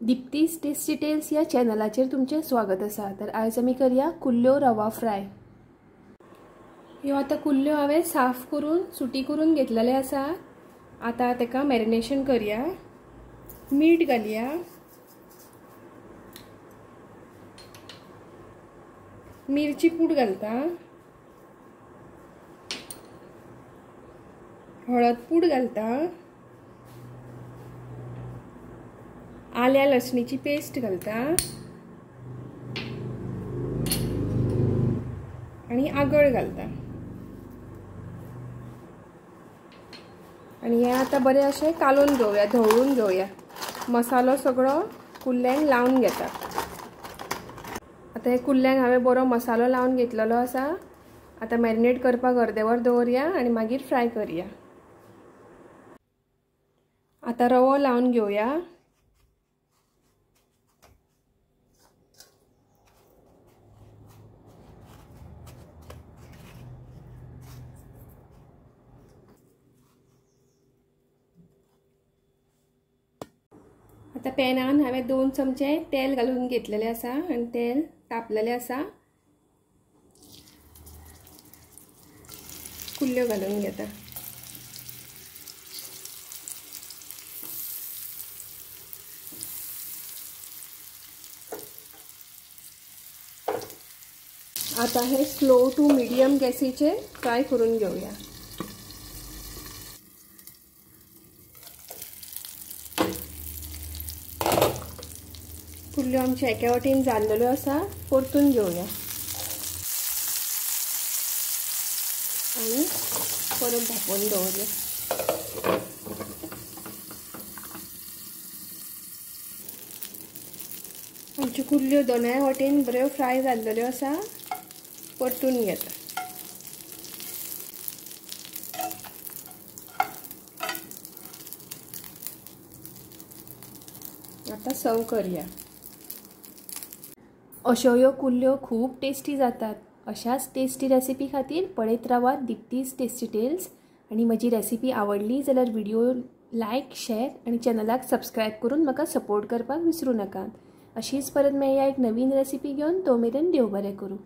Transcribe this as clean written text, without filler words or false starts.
दीप्तीस tasty tales ह्या चॅनलाचेर तुमचें स्वागत आसा। तर आयज आमी करया कुल्ल्यो रवा फ्राय। ह्यो आतां कुल्ल्यो हांवें साफ करून सुटी करून घेतलेले आसा। आतां ताका मॅरिनेशन करया। मीठ घालया, मिरची पूड घालता, हळद पूड घालता, आल्या लसणीची पेस्ट घालता आणि आगळ घालता। आणि हे आता बरे अशें कालोवन घेवया, धवळून घेवया। मसालो सगळो कुल्ल्यांक लावन घेता। आतां हे कुल्ल्यांक हांवें बरो मसालो लावन घेतलेलो आसा। आतां मॅरिनेट करपाक अर्दे वर दवरया आनी मागीर फ्राय करया। आतां रवो लावन घेवया। आतां पॅनान हांवें 2 चमचे तेल घालून घेतलेले आसा आनी तेल तापलेलें आसा। कुल्ल्यो घालून घेता। आतां हे स्लो टू मिडियम गॅसीचेर फ्राय करून घेवया। कुल्ल्यो आमचे एके वटेन जाल्लेल्यो आसा, परतून घेवया आनी परत धांपून दवरया। आमच्यो कुल्ल्यो दोनाय वटेन बऱ्यो फ्राय जाल्लेल्यो आसा, परतून घेता। आतां सर्व करया। अश्यो ह्यो कुल्ल्यो खूब टेस्टी जातात। अशाच टेस्टी रेसिपी खातीर पळयत रावात दीप्तीस टेस्टी टेल्स। आनी म्हजी रेसिपी आवडली जाल्यार व्हिडिओ लायक, शेअर आनी चॅनलाक सबस्क्रायब करून म्हाका सपोर्ट करपाक विसरूं नाकात। अशीच परत मेळया एक नवीन रेसिपी घेवन। तो मेरेन देव बरें करूं।